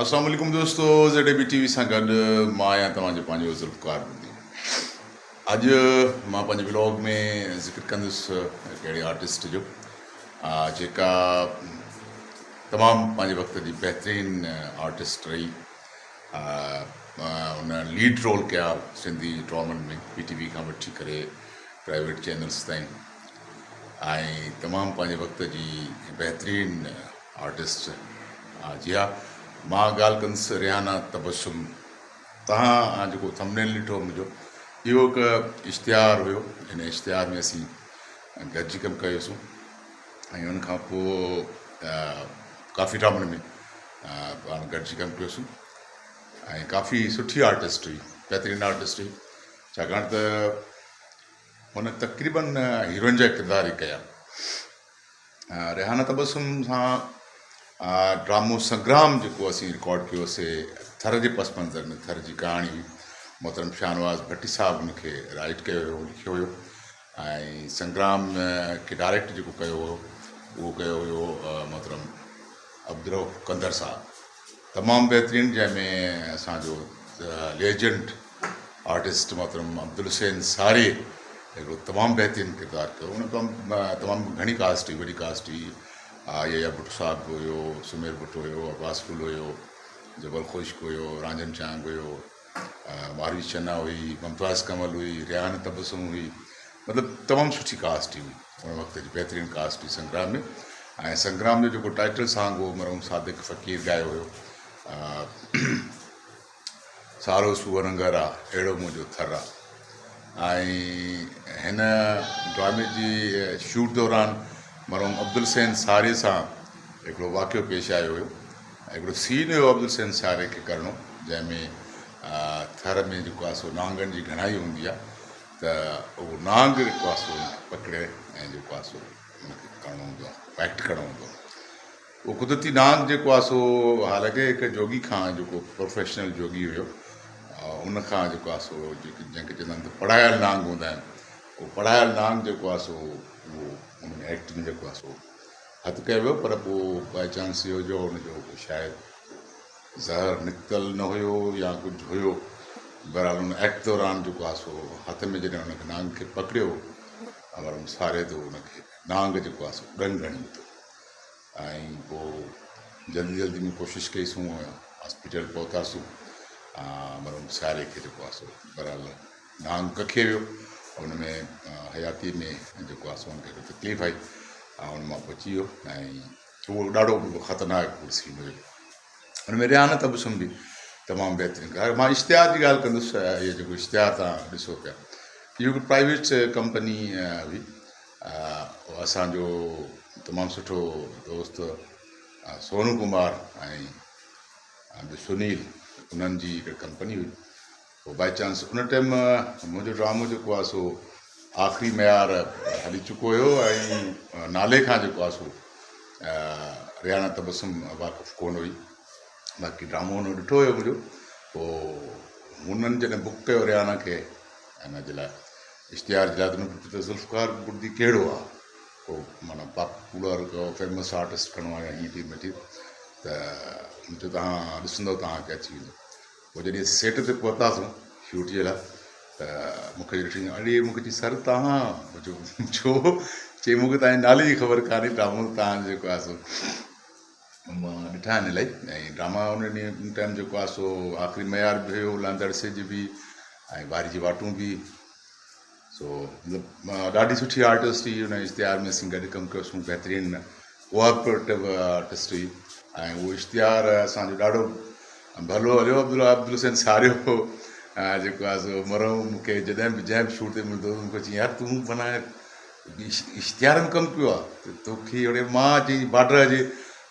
اسلام عليڪم دوستو Z A B T V سان گڏ مان آهيان توهان جو پنهنجو ذوالفقار بندي اڄ مان پنهنجي بلاگ ۾ ذڪر ڪندس هڪ اهڙي آرٽسٽ جو جيڪا تمام پنهنجي وقت جي بهترين آرٽسٽ رهي ان ليڊ رول ڪيا سنڌي ڊرامن ۾ پي ٽي وي کان وٺي ڪري پرائيويٽ چينلس تائين ۽ تمام پنهنجي وقت جي بهترين آرٽسٽ جي ها مان ڳالهه ڪندس ريحانه تبسم تهان جيڪو ٿمبنيل ڏٺو منهنجو اهو هڪ اشتهار هيو ان اشتهار ۾ اسين گڏجي ڪم ڪيوسون ۽ ان کان پوء ڪافي ڊرامن ۾ پاڻ گڏجي ڪم ڪيوسون ۽ ڪافي سٺي آرٽسٽ هئي بهترين آرٽسٽ هئي ڇاڪاڻ ته هن تقريبن هيروئن جا ڪردار ئي ڪيا. ريحانه تبسم سان ڊرامو سنگرام جيڪو اسين رڪارڊ ڪيو سي ٿر جي پس منظر ۾ ٿر جي ڪهاڻي هئي محترم شاهنواز ڀٽي صاحب ان کي رائيٽ ڪيو هيو لکيو هيو ۽ سنگرام کي ڊائريڪٽ جيڪو ڪيو هيو اهو ڪيو هيو محترم عبدالرؤف ڪنڌر صاحب تمام بهترين جنهن ۾ اسان جو ليجنڊ آرٽسٽ محترم عبدالحسين ساري هڪڙو تمام بهترين ڪردار ڪيو ان تمام تمام گهڻي ڪاسٽ هئي وڏي ڪاسٽ هئي يحيٰ ڀٽو صاحب به هيو سمير ڀٽو هيو عباس گل هيو جبل خشڪ هيو رانجهن چانگ هيو ماروي چنا هئي ممتاز ڪمل هئي ريحانه تبسم هئي مطلب تمام سٺي ڪاسٽ هئي ان وقت جي بهترين ڪاسٽ هئي سنگرام ۾ ۽ سنگرام جو جيڪو ٽائٽل سانگ هو مرحوم صادق فقير ڳايو هيو سارو سوئر رنگر آ اهڙو منهنجو ٿر آ ۽ هن ڊرامي جي شوٽ دوران مرحوم عبدالحسين ساري سان هڪڙو واقعو پيش آيو هيو هڪڙو سين هيو عبدالحسين ساري کي ڪرڻو جنهن ۾ ٿر ۾ جيڪو آ سو نانگن جي گهڻائي هوندي آ ته اهو نانگ جيڪو آهي سو ان کي پڪڙي ۽ جيڪو آهي سو ان کي ڪرڻو هوندو آهي فائٽ ڪرڻو هوندو آهي اهو قدرتي نانگ جيڪو آهي سو حالانڪه هڪ جوڳي کان جيڪو پروفيشنل جوڳي هيو ان کان جيڪو آهي سو جيڪي جنهن کي چوندا آهن ته پڙهايل نانگ هوندا آهن اهو پڙهايل نانگ جيڪو آهي سو اهو ان ۾ ايڪٽ ۾ جيڪو آهي سو هٿ ڪيو ويو پر پوء باء چانس اهو جو ان جو شايد زهر نڪتل نه هيو يا ڪجهه هيو بهرحال ان ايڪٽ دوران جيڪو آهي سو هٿ ۾ جڏهن ان کي نانگ کي پڪڙيو ۽ ساري ته ان کي نانگ جيڪو آهي سو ڏنگ هڻي وڌو ۽ پوء جلدي جلدي ۾ ڪوشش ڪئي سون هاسپيٽل پهتاسون مرحوم ساري کي جيڪو آهي سو بهرحال نانگ ڪکي ويو ان ۾ حياتي ۾ جيڪو آهي سو ان کي تڪليف آئي ۽ ان مان بچي ويو ۽ اهو ڏاڍو خطرناڪ سين هيو ان ۾ ريحانه تبسم به تمام بهترين ڪردار مان اشتهار جي ڳالهه ڪندس اهو جيڪو اشتهار تان ڏسو پيا اهو هڪ پرائيويٽ ڪمپني هئي اسانجو تمام سٺو دوست سونو ڪمار ۽ ٻيو سنيل انهن جي هڪ ڪمپني هئي پوء بائي چانس ان ٽائيم منهنجو ڊرامو جيڪو آهي سو آخري معيار هلي چڪو هيو ۽ نالي کان جيڪو آهي سو ريحانه تبسم واقف ڪونه هئي باقي ڊرامو هن ڏٺو هيو منهنجو پوء هنن جڏهن بڪ ڪيو ريحانه کي ان جي لاء اشتهار جي لاء ته هن پڇيو ته ذوالفقار بڙدي ڪهڙو آهي ڪو معنيٰ پاپولر ڪو فيمس آرٽسٽ کڻو آهي يا هيئن ٿي مٺي ته هن چيو تهان ڏسندو تهان کي اچي ويندو پوء جڏهن سيٽ تي پهتاسون شوٽ جي لاء ته مون کي ڏٺي اڙي مون کي چئي سر توهان مون چيو ڇو چئي مون کي توهان جي نالي جي خبر ڪانهي ڊرامو توهان جو جيڪو آهي سو مان ڏٺا آهن الاهي ۽ ڊراما ان ڏينهن ان ٽائيم جيڪو آهي سو آخري معيار به هيو لهندڙ سج به ۽ واري جي واٽون به سو مطلب ڏاڍي سٺي آرٽسٽ هئي ان اشتهار ۾ اسين گڏ ڪم ڪيوسون بهترين ڪوآپريٽو آرٽسٽ هئي ۽ اهو اشتهار اسانجو ڏاڍو ڀلو هليو عبدالله عبدالحسين ساريو جيڪو آهي سو مرحوم مون کي جڏهن به جنهن به شوٽ تي ملندو هو مون کي چئي يار تون معنيٰ اشتهار ۾ ڪم ڪيو آهي توکي اڙي مان چئي بارڊر جي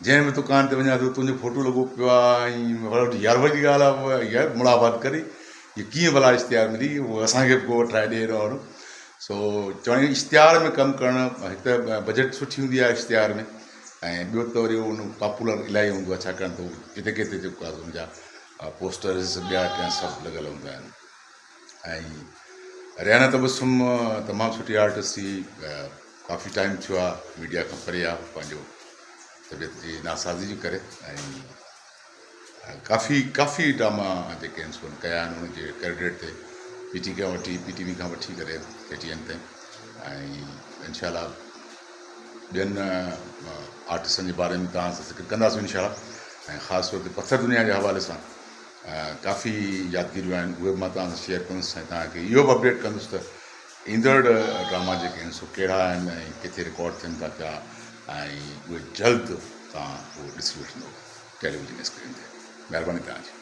جنهن به دڪان تي وڃان ٿو تنهنجو فوٽو لڳو پيو آهي ۽ يار وڏي ڳالهه آهي يار مڙاباد ڪري هي ڪيئن ڀلا اشتهار ملي اهو اسان کي به ڪو وٺرائي ڏي اهڙو وارو سو چوڻ اشتهار ۾ ڪم ڪرڻ هڪ ته بجيٽ سٺي هوندي آهي اشتهار ۾ ۽ ٻيو ته وري ان پاپولر الاهي هوندو آهي ڇاڪاڻ ته جتي ڪٿي جيڪو آهي ان جا پوسٽرز ٻيا ٽيا سڀ لڳل هوندا آهن ۽ ريحانه تبسم تمام سٺي آرٽسٽ هئي ڪافي ٽائيم ٿيو آهي ميڊيا کان پري آهي پنهنجو طبيعت جي ناسازي جي ڪري ۽ ڪافي ڪافي ڊراما جيڪي آهن سو ڪيا آهن ان جي ڪريڊٽ تي پي ٽي کان وٺي پي ٽي وي کان وٺي ڪري ڪي ٽي اين تائين ۽ انشاء الله ٻين آرٽسٽن جي باري ۾ توهان سان ذڪر ڪنداسون انشاء الله ۽ خاص طور تي پٿر دنيا جي حوالي سان ڪافي يادگيريون آهن اهي به مان توهان سان شيئر ڪندس ۽ توهان کي اهو به اپڊيٽ ڪندس ته ايندڙ ڊراما جيڪي آهن سو ڪهڙا آهن ۽ ڪٿي رڪارڊ ٿين ٿا پيا ۽ اهي جلد توهان اهو ڏسي وٺندو ٽيليويزن اسڪرين تي مهرباني توهان جي.